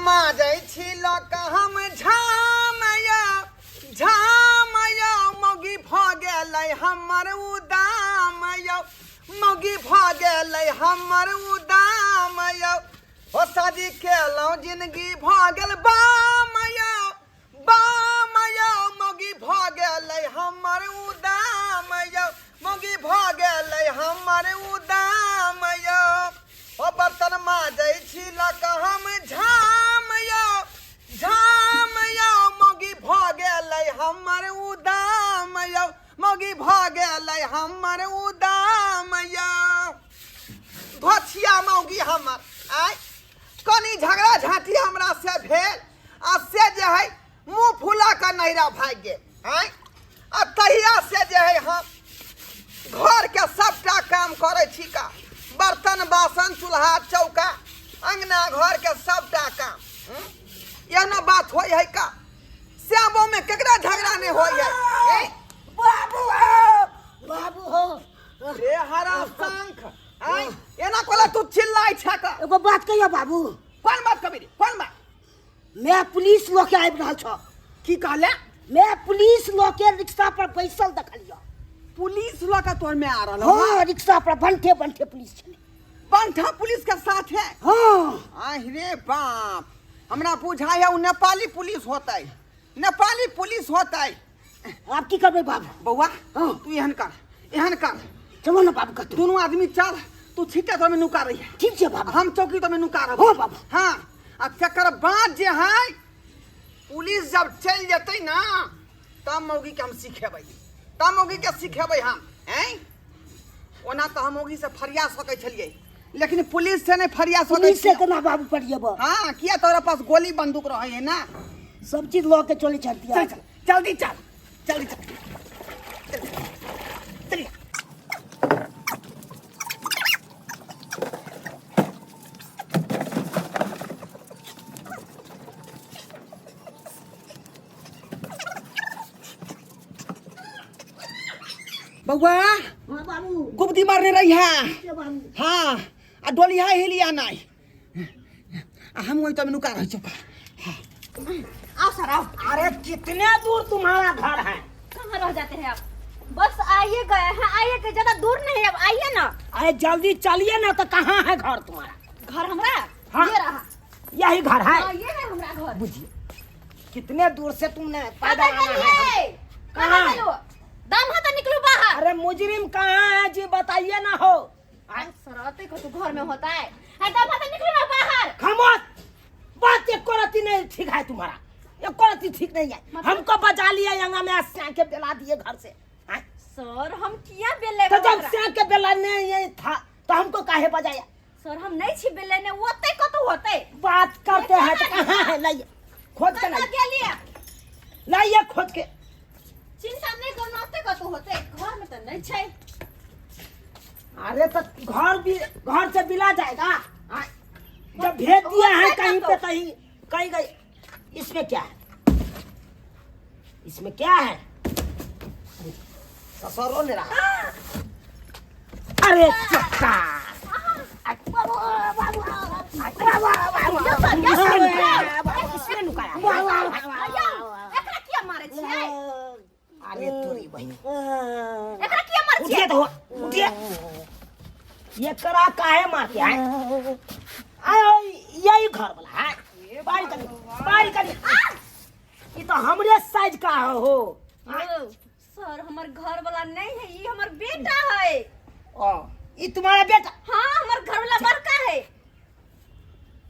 माजै छी लऽ कऽ हम झाम यौ, झाम यौ, मौगी भऽ गेलै हमर उदाम यौ, मौगी भऽ गेलै हमर उदाम यौ। ओ शादी केलहुँ जिनगी भऽ गेल बाम यौ, बाम यौ, मौगी भऽ गेलै हमर उदाम यौ, मौगी भऽ गेलै हमर उदाम यौ। ओ बर्तन माजै छी लऽ कऽ हम झाम यौ, झाम यौ, मौगी भऽ गेलै हमर उदाम यौ, मौगी भऽ गेलै हमर उदाम यौ। भछिया मौगी हमर आय कनि झगड़ा झाँटी हमरा से भेल आ से जे है मुँह फुला कऽ नैहरा भागि गेल। आँय आ तहिया से जे है हम घरके सबटा काम करै छी का, बर्तन बासन चूल्हा चौका अंगना घरके सबटा काम। एहनो बात होइ है का? श्यामो में केकरा झगड़ा नहीं होइ है? ए? बाबू हो, बाबू हो। रे हरा शंख, आँय एना कोला तू चिल्लाइ छा का? एगो बात कहियो बाबू। कोन बात कबीर, कोन बात? मैं पुलिस लऽ के आबि रहल छौ। की कहले? मैं पुलिस लऽ के रिक्शा पर बैसल देखलियो। पुलिस लऽ के तोहर में आ रहल हौ? हाँ, रिक्शा पर बंठे बंठे पुलिस छलै। बंठा पुलिस के साथ है? हाँ। आह रे बाप, हमरा बुझाइ है उ नेपाली पुलिस होतै, नेपाली पुलिस होतै। आब की करबै बाबू? बौआ, हाँ। तू एहन कर, एहन कर। चलो ना बाबू कतौ। दुनू आदमी चल, तू छिट्टा तो में नुका रही है। ठीक छै बाबू। हम चौकी तो में नुका रहब। हाँ बाबू। हाँ, आ तकर बाद जे है पुलिस जब चलि जेतै ना तब मौगी के हम सिखेबै, तब मौगी के सिखेबै हम। हैं ओना तऽ हम मौगी से फरिया सकै छलियै, लेकिन पुलिस से नहीं फरिया सकै पुलिस से छियै। केना बाबू फरियेबै? हाँ, किया तोरा पास गोली बंदूक रहै है ना। सब चीज लऽ के चलै छथिन। चल चल जल्दी चल, जल्दी चल, चल। बउआ, हाँ बाबू। गुब्दी मारने रही है। ठीक है बाबू। हाँ, आ डोलिया हिलिया नहीं, आ हम वही तब नुका रहे चौका। हाँ। आओ सर आओ। अरे कितने दूर तुम्हारा घर है? कहाँ रह जाते हैं आप? बस आइए गए हैं, आइए गए, ज्यादा दूर नहीं है, अब आइए ना। अरे जल्दी चलिए ना, तो कहाँ है घर तुम्हारा? घर हमारा? हाँ। ये रहा। यही घर है? हाँ, ये है हमारा घर। बुझिए कितने दूर से तुमने कहाँ पैदल आना है। गेलिए? कहाँ कहाँ? गेलो? दम है तो निकलो बाहर। अरे मुजरिम कहाँ है जी बताइए ना हो। अरे सर, को तो घर में होता है। अरे दम है तो निकलो ना बाहर। खामोश, बात एक रत्ती नहीं ठीक है तुम्हारा, एक रत्ती ठीक नहीं है। मतलब? हमको बचा लिया यहाँ में स्या के बेला दिए घर से। हाँ? सर हम किया बेले तो जब ओकरा? स्या के बेला नहीं ये था तो हमको काहे बजाया? सर हम नहीं छी बेले ने, ओते कतौ होते। बात करते हैं तो कहाँ है? लाइए खोज के, कतौ लाइए। गेलिए? लाइए खोज के। चिंता नहीं करना, ओते कतौ होते, घर में तो नहीं छै। अरे तो घर भी घर से बिला जाएगा। हाँ? जब भेज दिया है कहीं पे, कहीं कहीं गई। इसमें क्या है? इसमें क्या है? ससुरो ने रहा। अरे चक्का। इसमें नुकाया। एकरा किया मारे छियै? अरे तोरी बहिन, एकरा किया मारे उठिए छियै? तो उठिए, ये करा काहे मारते हैं? आयो यही घर वाला है। बारी करी, बारी करी। ये तो हमरे साइज का हो। ओ, सर हमर घर वाला नहीं है, ये हमर बेटा है। ओ, ये तुम्हारा बेटा? हाँ, हमर घर वाला बड़का है।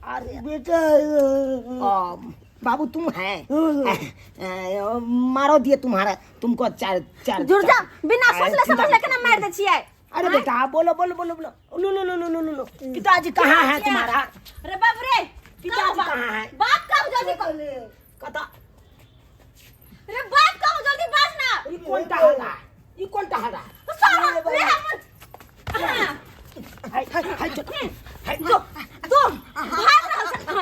अरे बेटा, ओ, बाबू तुम है, मारो दिए तुम्हारा, तुमको चार चार। जुड़ जा, बिना अरे, सोचले चिंता समझले के ना मार दे छियै। अरे बेटा बोलो बोलो बोलो बोलो, लो लो लो लो लो लो, पिताजी कहाँ है तुम्हारा? अरे बाप रे, पिताजी कहाँ है? बाप कहाँ जल्दी कहो। कता? अरे बाप कहाँ जल्दी बाज ना। ई कौन टहला, ई कौन टहला? सर रे हमर, हाँ। हाय हाय हाय चल हाय, दो दो भाग रहल छै।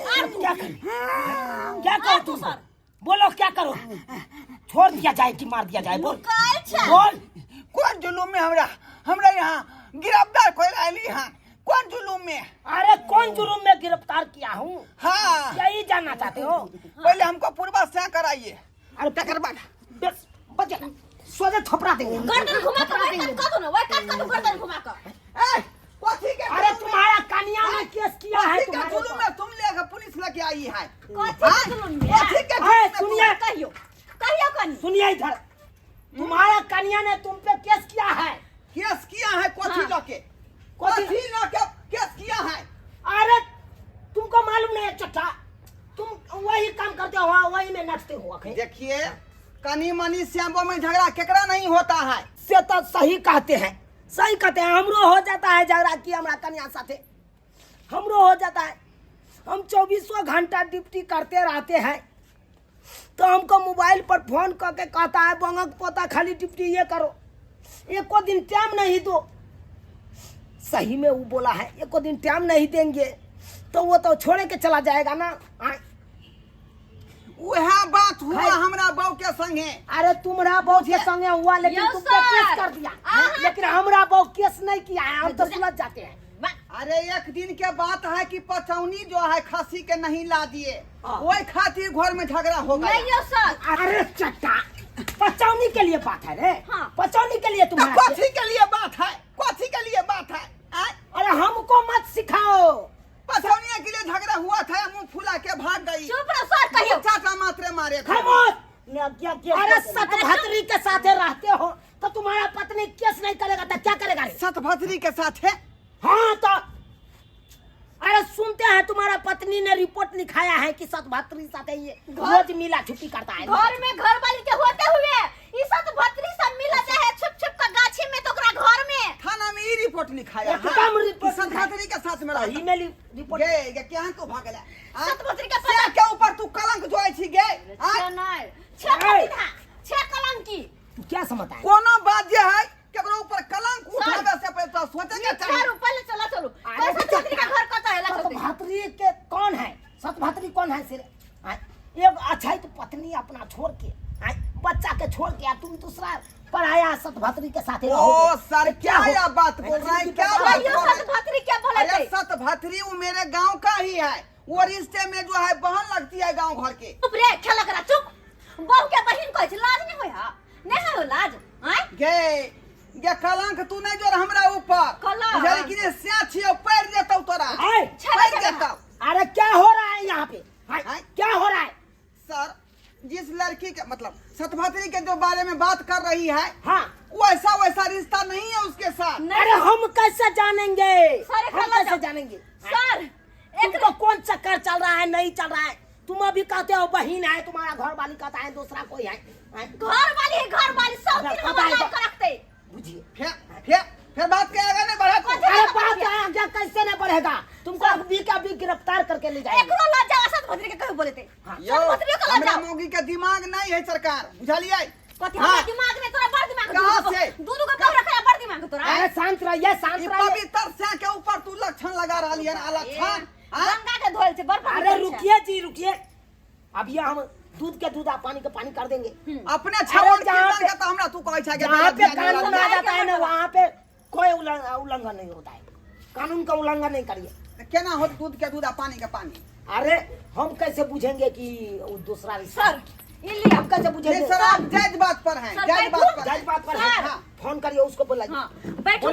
हाँ, क्या करो, क्या करो, क्या करो तुम? बोलो क्या करो, छोड़ दिया जाए कि मार दिया जाए? बोल नुकायल छै। बोल। कोन जुलूम में हमरा हमरा यहाँ गिरफ्तार कोई आइली हाँ कौन जुलूम में? अरे कौन जुर्म में गिरफ्तार किया हूँ हाँ यही जानना चाहते हो? पहले हमको पूर्वा से कराइए। अरे तकर बाद बस बच जा, सोझे थपड़ा देंगे। गर्दन घुमा के वही काट कर दो ना, वही काट कर दो गर्दन घुमा के। ए, कथी के अरे तुम्हारा कन्या ने केस किया है कथी के तुम्हारे जुलूम ऊपर। में तुम लेके पुलिस लेके आई है? कथी हाँ? के जुलूम में? कथी के अरे, जुलूम में तुम- सुनिए। कहियो कहियो कनी। सुनिए इधर, तुम्हारा कन्या ने तुम पे केस किया है। केस किया है कथी हाँ। लके? कथी? कथी लके केस किया है? अरे तुमको मालूम नहीं है चट्टा, तुम वही काम करते हो, वही में नचते हो आखिर। देखिए कनी मनी श्यामो में झगड़ा केकरा नहीं होता है। से तो सही कहते हैं, सही कहते हैं। हमरो हो जाता है झगड़ा की हमरा कन्या साथे हमरो हो जाता है। हम 24 घंटा ड्यूटी करते रहते हैं तो हमको मोबाइल पर फोन करके कहता है बंगक पोता खाली ड्यूटी ये करो, एको दिन टाइम नहीं दो। सही में वो बोला है एको दिन टाइम नहीं देंगे तो वो तो छोड़े के चला जाएगा ना। वह बात हुआ है। हमरा बहू के संगे। अरे तुम्हारा बहू के संगे हुआ लेकिन यो तुम पे केस सर। कर दिया, आहा। लेकिन हमरा बहू केस नहीं किया है, हम तो सुलझ जाते हैं। अरे एक दिन के बात है कि पचौनी जो है खांसी के नहीं ला दिए, हाँ। वही खातिर घर में झगड़ा हो गया। नहीं यो सर। अरे चट्टा पचौनी के लिए बात है रे। हाँ। पचौनी के लिए तो तुम्हारा कथी के लिए बात है? कथी के लिए बात है? आय? अरे हमको मत सिखाओ। पचौनिया के लिए झगड़ा हुआ था, मुंह फुला के भाग गई। चुप रहो सर, कहियो। चाचा मात्रे मारे थे। खामोश। क्या क्या? अरे सतभद्री के साथ रहते हो तो तुम्हारा पत्नी केस नहीं करेगा तो क्या करेगा रे? सतभद्री के साथ है? हाँ तो अरे सुनते हैं तुम्हारा पत्नी ने रिपोर्ट लिखाया है कि सतभद्री साथ ये रोज मिला छुट्टी करता है। घर में घर वाली के होते हुए ई सतभद्री सब मिला जाए छुप छुप का गाछी में तो ओकरा घर में। थाना में ई रिपोर्ट लिखाया है। एकदम रिपोर्ट कि सतभद्री के साथ में रहता। सही में रिपोर्ट। गे गे क्या तू भागला? हाँ? सतभद्री के से पता के ऊपर तू कलंक जोड़ै छी गे? हाँ? नहीं, छह कलंकी, छह कलंकी। तू क्या समझता है? कोनो बात जे है केकरो ऊपर कलंक उठावे से पहले तो सोचे के चाही। चार ऊपर ले चला चलो। अरे सतभद्री का घर कत है? ला चलते। सतभद्री के कौन है? सतभद्री कौन है सिर? एक अच्छा ही तो पत्नी अपना छोड़ के, बच्चा के छोड़ के तुम दूसरा पर आया सतभद्री के साथ। ओ सर क्या यह बात बोल रहा है? क्या बात बोल रहा है? सतभद्री क्या बोला? अरे सतभद्री वो मेरे गांव का ही है, वो रिश्ते में जो है बहन लगती है गांव घर के। चुप रे खेला करा चुप। बहू के बहन कहै छै लाज नहीं होय हा? नहीं हो लाज? आय गे गे कलंक तू नहीं जोड़ हमरा ऊपर। कलंक। बुझली कि नहीं? से छियो पैर देतौ तोरा। आय पैर देतौ। अरे क्या हो रहा है यहाँ पे? आय? क्या हो रहा है? सर जिस लड़की के मतलब सतभद्री के जो बारे में बात कर रही है, हाँ, वैसा वैसा रिश्ता नहीं है उसके साथ। अरे हम कैसे जानेंगे? सर, हम कैसे जानेंगे सर? तुमको कौन चक्कर चल रहा है नहीं चल रहा है? तुम अभी कहते हो बहन है तुम्हारा, घर वाली कहता है दूसरा कोई है। घर वाली है, घर वाली सब दिन हम रखते। बुझिए फिर फिर बात क्या आगे नहीं बढ़ा? अरे बात आगे कैसे नहीं बढ़ेगा? तुमको अभी के अभी गिरफ्तार करके ले जाएंगे। एकरो लज्जा सतभद्री के कहू बोले थे। सतभद्री के लज्जा। हमरा मौगी के दिमाग नहीं है सरकार, बुझलिए? कथी हमरा दिमाग नहीं? तोरा बड़ दिमाग कहां से? दूनु के कह रखा बड़ दिमाग तोरा। अरे शांत रहिए, शांत रहिए। पवित्र से के ऊपर तू लक्षण लगा रहली है, अलक्षण। गंगा के धोल छै बड़। अरे रुकिए जी रुकिए, अभी हम दूध के दूध पानी के पानी कर देंगे। अपने छवन के तो हमरा तू कहै छै जहां पे कानून आ जाता है ना वहां पे कोई उल्लंघन नहीं होता है, कानून का उल्लंघन नहीं करिए। केना हो दूध के दूध आ पानी के पानी? अरे हम कैसे पूछेंगे कि वो दूसरा रिश्ता? सर ये हम कैसे पूछेंगे? सर आप जायज बात पर हैं, जायज बात पर, जायज बात पर हैं। हाँ। फोन करिए उसको, बुलाइए। हां बैठो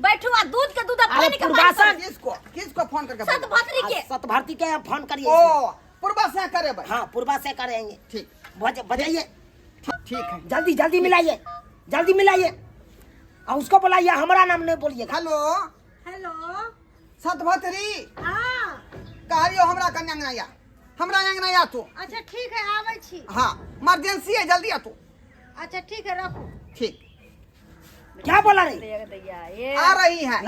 बैठो, आ दूध के दूध आ पानी के पानी। किसको किसको फोन करके? सतभद्री के, सतभद्री के फोन करिए। ओ पूर्वा से करे भाई। हाँ पूर्वा से करेंगे। ठीक बजाइए। ठीक है, जल्दी जल्दी मिलाइए, जल्दी मिलाइए और उसको बुलाइए, हमारा नाम नहीं बोलिएगा। Hello hello Satbhadri. हाँ कहलियो हमरा कन्या अंगना, हमरा अंगना आ तू। अच्छा ठीक है आबै छी। हाँ इमरजेंसी है, जल्दी आ तू। अच्छा ठीक है रखू। ठीक। क्या बोला रे? आ रही है। आ रही है।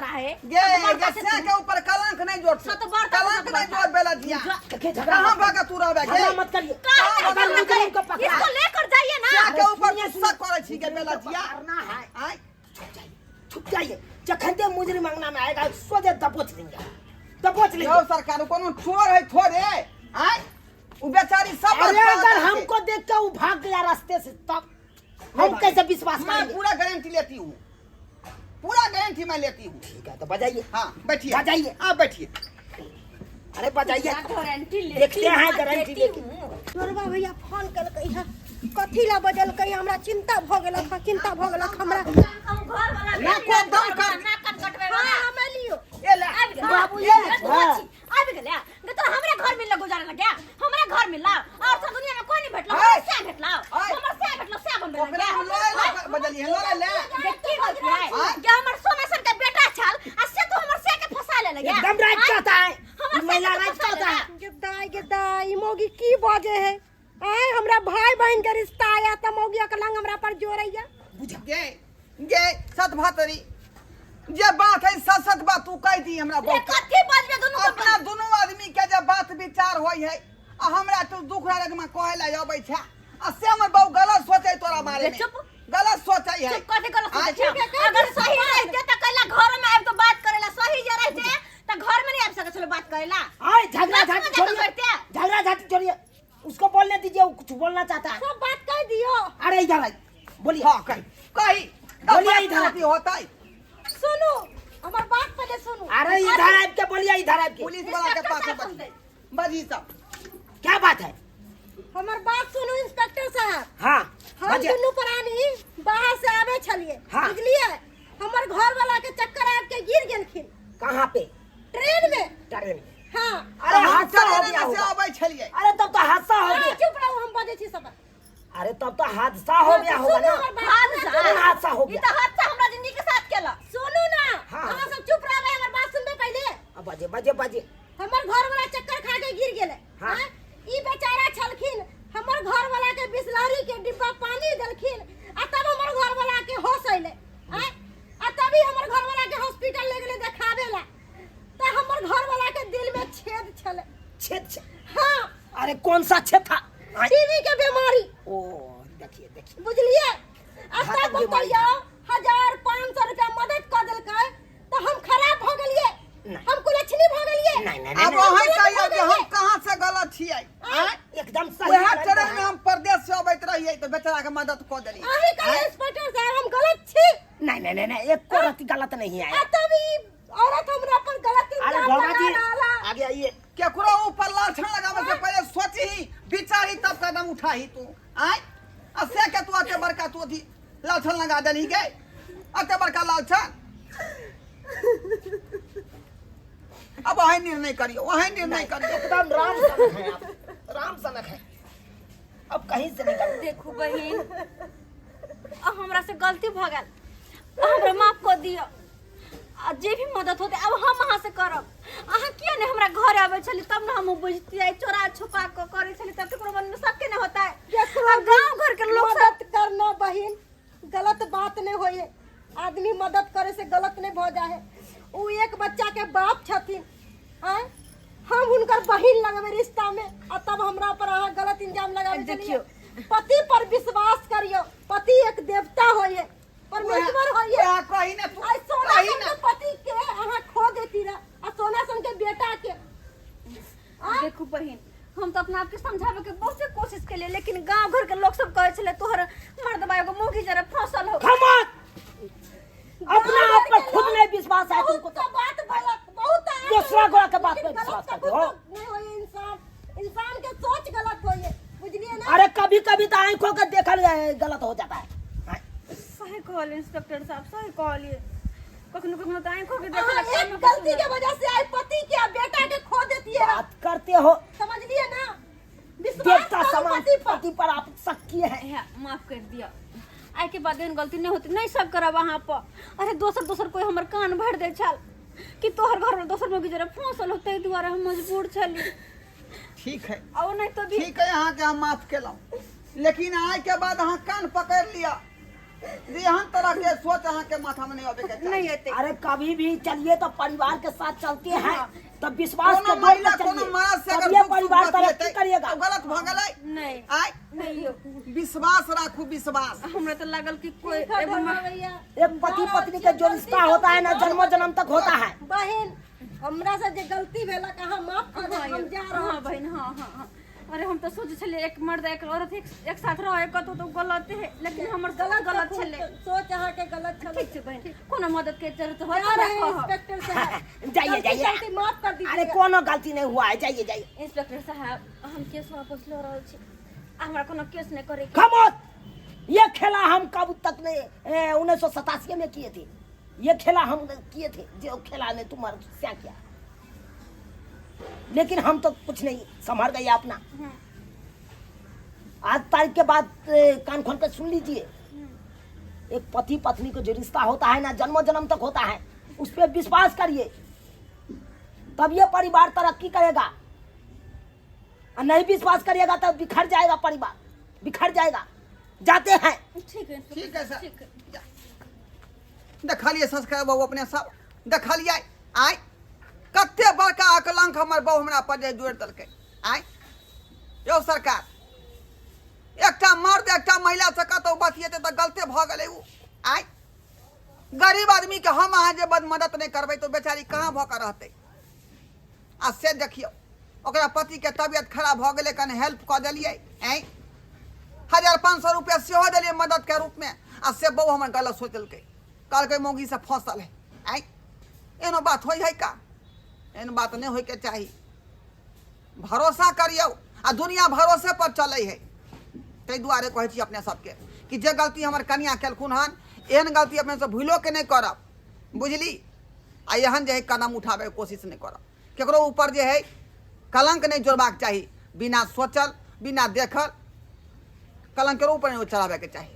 है। ये ये के ऊपर कलंक नहीं जोड़, कलंक नहीं जोड़ बेला दिया। कहां भागा तू रहबे? झगड़ा मत करिए। इसको लेकर जाइए ना। के ऊपर गुस्सा करै छी के बेला दिया। करना है। आय छुप जाइए, छुप जाइए। जखन ते मुजरिम मांगना में आएगा सोझे दबोच लेंगे, दबोच लेंगे। यो सरकार कोनो चोर है थोड़े। आय उ बेचारी सब। अरे अगर हमको देख के वो भाग गया रास्ते से तब हम कैसे विश्वास मैं करेंगे? पूरा गारंटी लेती हूँ। पूरा गारंटी मैं लेती हूँ। ठीक है, तो बजाइए। हाँ बैठिए। बजाइए। आप बैठिए। अरे बजाइए। गारंटी लेती देखते हैं हूँ, गारंटी देती लेके। हूँ। चोरबा भैया फोन केलकै हँ, कथी ला बजलकै? हमरा चिंता भऽ गेलक हँ, चिंता भऽ गेलक हमरा। हम घर वाला ना को दम कर। ना कन कटबे हाँ वाला। हम एलियो। ए ले। आबि गेलै। बाबू ए, ये। तू अच्छी, आबि गेलै। गे तोरा हमरे घर मिलल गुजारे लग्या, हमरे घर मिलला और सब दुनिया में कोई नहीं भेटलो। ऐ। हमर से भेटलो। ऐ। हमर से भेटलो से बनबे ओकरा लग्या। हम लोए ला बजलिए, लोए ले। गे की गलती है आय। गे? हमर सोना सन के बेटा छल आ से तू हमर से के फंसा ले लग्या। एकदम राइट कहता है। हमर से महिला के राइट फंसा कहता है। लेला। गे दाई, गे दाई, मौगी की बजे है? आय, हमरा भाई बहन के रिश्ता आया त मौगी अकलंग हमरा पर जोड़ैया। गे गे सत भातरी, जे बात है सत सत बात तू कह दी हमरा। रे बहुत कथी बजबे दुनू के? अपना दुनू आदमी के जे बात विचार होय है आ हमरा तू दुख रगमा कहे ला अबै छै आ से हमर बहु गलत सोचे तोरा बारे में। चुप। गलत सोचे है। चुप, कथी गलत सोचै आय, छै? अगर सही रहते त कैला घर में आबि तो बात करेला? सही जे रहते त घर में नहीं आबि सकै छलो बात करेला? आए झगड़ा बस झाटी मजा छोड़िए। तो करते हैं। झगड़ा झाटी छोड़िए, उसको बोलने दीजिए, वो कुछ बोलना चाहता है। सब बात कह दियो। अरे इधर आई, बोलिए। हाँ कही कही। बोलिए इधर। अथी होता है। सुनू, हमर बात पहले सुनू। अरे इधर आब के बोलिए, इधर आब के। पुलिस वाला के पास इंस्पेक्टर साहब। बजी बजी सब। क्या बात है? हमर बात सुनू इंस्पेक्टर साहब। हाँ। हम बजिए। दुनू प्राणी बाहर से आवे छलिए। हाँ। बुझलिए, हमर घर वाला के चक्कर आबि के गिर गेलखिन। कहाँ पे? ट्रेन में। ट्रेन में? हाँ। अरे हम हादसा हो ट्रेन गया से होगा। अबै छलिए। अरे तब तो हादसा हो हाँ, गया। चुप रहो, हम बजै छी सब। अरे तब तो हादसा हो गया होगा सुनू ना। हमर बात। हादसा? कौन हादसा हो ई गया? त हादसा हमरा जिंदगी के साथ केला। सुनू ना। हाँ। अहाँ सब चुप रहबै, हमर बात सुनबै पहिले। अब बजे बजे बजे। हमर घर वाला चक्कर खा के गिर गेलै। हाँ। आँय? ई बेचारा छलखिन, हमर घर वाला के बिसलरी के डिब्बा पानी देलखिन आ तब हमर घर वाला के होश अइलै। आँय? आ तभी हमर घर वाला के हॉस्पिटल ले गेलै देखाबे ला, त हमर घर वाला के दिल में छेद छलै। छेद छे? हाँ। अरे कौन सा छेद था? आय, टीबी के बीमारी। ओ देखिए देखिए। बुझलिए, आ घातक तब बीमारी। बतैयो, 1500 रुपया मदद कऽ देलकै तऽ हम खराब भऽ गेलियै? नहीं। हम कुलक्षणी भऽ गेलियै? नहीं नहीं नहीं, अब नहीं अहाँ कहियो जे हम कहाँ से गलत छियै? आँय? एकदम सही वएह गलत ट्रेन है। में हम परदेश से अबैत रहियै तऽ बेचारा के मदद कऽ देलियै। अहीं कहियो इंस्पेक्टर साहब, हम गलत छी? नहीं नहीं नहीं नहीं, एक को रति गलत नहीं आ है। तब ई औरत हमरा पर गलत अरे इल्जाम गौरा लगा जी रहला। आगे आइए। केकरो ऊपर लाछन लगावे से पहले सोचही विचारी तब कदम उठाही तू। आय, आ से के तू अते बड़का तू अथी लाछन लगा देलही गे, अते बड़का लाछन। अब अहीं निर्णय करियो, अहीं निर्णय करियो। एकदम राम सनक है आप, राम सनक है, अब कहीं से नहीं करो। देखू बहिन, अब हमरा से गलती भऽ गेल, हमरा माफ कऽ दिअ आ जे भी मदद होतै अब हम अहाँ से करब। अहाँ किया नहि हमरा घर आबै छली तब ने हम बुझतियै। चोरा छुपा कऽ करै छली तब केकरो मन में सबके नहि होता है। केकरो आ गाँव घर के लोग सब मदद करना बहिन गलत बात नहीं होइए, आदमी मदद करे से गलत नहीं भऽ जाए है। उ एक बच्चा के बाप छथिन, आँय, हम हुनकर बहिन लगबै रिश्ता में आ तब हमरा पर अहाँ गलत इल्जाम लगाबै देखियौ। छलियै। पति पर विश्वास करियौ, पति एक देवता होइए, परमेश्वर होइए। वएह कही ने तू। आइ सोना कही सन ने। के पति के अहाँ खो देती रह आ सोना सन के बेटा के। आँय? देखू बहिन, हम तो अपना आपके समझावे के बहुते कोशिश केलिए, लेकिन गांव घर के लोग सब कहे छले तोहर मर्दबा एगो मौगी जरा फसल हो। खमत अपना आप पर खुद नहीं विश्वास है तुमको बहुत तो। तो बात भलक बहुत आया। दूसरा गोरा के बात पे लेकिन विश्वास गलत करते तो हो। खुद नहीं होइए, इंसान इंसान के सोच गलत होइए, बुझलिए ना? अरे कभी कभी तो आंखों का देखल गलत हो जाता है। हाँ। सही कहलिए इंस्पेक्टर साहब, सही कहलिए। कखनो कखनो तऽ आँखो के अहाँ देखला एक गलती के वजह से आई पति के आ बेटा के खो देती है। बात करते हो। समझलिए ना? विश्वास देवता करू समान पति पर। पति पर आप शक किए हैं। है, माफ कर दिया, आइ के बाद एहन गलती नहीं होती, नहीं सब करब अहाँ पर। अरे दोसर दोसर कोई हमर कान भरि दै छल कि तोहर घर में दोसर में जरा फंसल हो, ताहि दुआरे हम मजबूर छली। ठीक है। आ ओ नहीं तो भी ठीक है, अहाँके हम माफ केलहुँ, लेकिन आइ के बाद अहाँ कान पकड़ि लिअ जे एहन तरह के सोच अहाँके माथा में नहीं आबे के चाही। नहीं एते। अरे कभी भी चलिए तो परिवार के साथ चलते हैं तब विश्वास कोनो के डोर महिला पर कोनो चलिए, मर्द से तब अगर ये दुख सुख परिवार बतिएतै, तरक्की करिएगा। तो गलत भऽ गेलै। नहीं। आइ नहीं यौ। विश्वास राखू, विश्वास। हमरा तऽ लागल कि कोई ठीक है, एगो धर्मा भैया। एक पति पत्नी के जो रिश्ता होता है ना, जन्मों जन्म तक होता है। बहिन, हमरा से जे गलती भेलक अहाँ माफ कर देब, हम जा रहल हाँ छी। बहिन, हाँ हाँ हाँ, अरे हम तो सोचे छलियै एक मर्द एक औरत एक साथ रहे कतौ तो गलत है, लेकिन हमर गलत गलत छलै। सोच अहाँ के गलत छलै। ठीक छै बहन, कोनो मदद के जरूरत हो जा तऽ रहे हैं कहब। इंस्पेक्टर साहब। जाइए, गलती जाइए। गलती माफ कर दीजिए। अरे कोनो गलती नहीं हुआ है, जाइए जाइए। इंस्पेक्टर साहब, हम केस वापस लऽ रहल छी, आ हमरा कोनो केस नहि करे के। खामोश। ये खेला हम कब तक नहीं 1987 में किए थे, ये खेला हम किए थे, जो खेला ने तुम्हारा क्या किया, लेकिन हम तो कुछ नहीं संभाल गए अपना। आज तारीख के बाद कान खोल कर सुन लीजिए, एक पति पत्नी को जो रिश्ता होता है ना, जन्मों जन्म तक होता है, उस पर विश्वास करिए, तब ये परिवार तरक्की करेगा। और नहीं विश्वास करिएगा तब बिखर जाएगा परिवार, बिखर जाएगा। जाते हैं। ठीक है। ठीक है सर। ठीक है। देखलियै संस्कार बाबू अपने सब देखलियै, आय कते बड़का अकलंक हमर बहु हमरा पर जे जोड़ि देलकै। आय यौ सरकार, एकटा मर्द एकटा महिला से कतहु बतियेतै तऽ गलते भऽ गेलै ओ। आय गरीब आदमीके हम अहाँ जे बद मदद नहि करबै तऽ बेचारी कहाँ भऽ कऽ रहतै? आ से देखियौ, ओकरा पतिके तबियत खराब भऽ गेलै, कनि हेल्प कऽ देलियै, आँय 1500 रुपया सेहो देलियै मददके रूपमे, आ से बहु हमर गलत सोचि देलकै, कहलकै मौगी से फँसल है। आँय एहनो बात होइ है का? एहन बात नहि होइके चाही। भरोसा करियौ, आ दुनिया भरोसे पर चलै है। ताहि दुआरे कहै छी अपने सबके कि जे गलती हमर कनिया केलखुन हन, एहन गलती अपने सब भूलो के नहि करब, बुझली? आ एहन जे है कदम उठाबैके कोशिश नहि करब, केकरो ऊपर जे है कलंक नहि जोड़बाक चाही, बिना सोचल बिना देखल कलंक केकरो ऊपर नहि चढ़ाबैके चाही।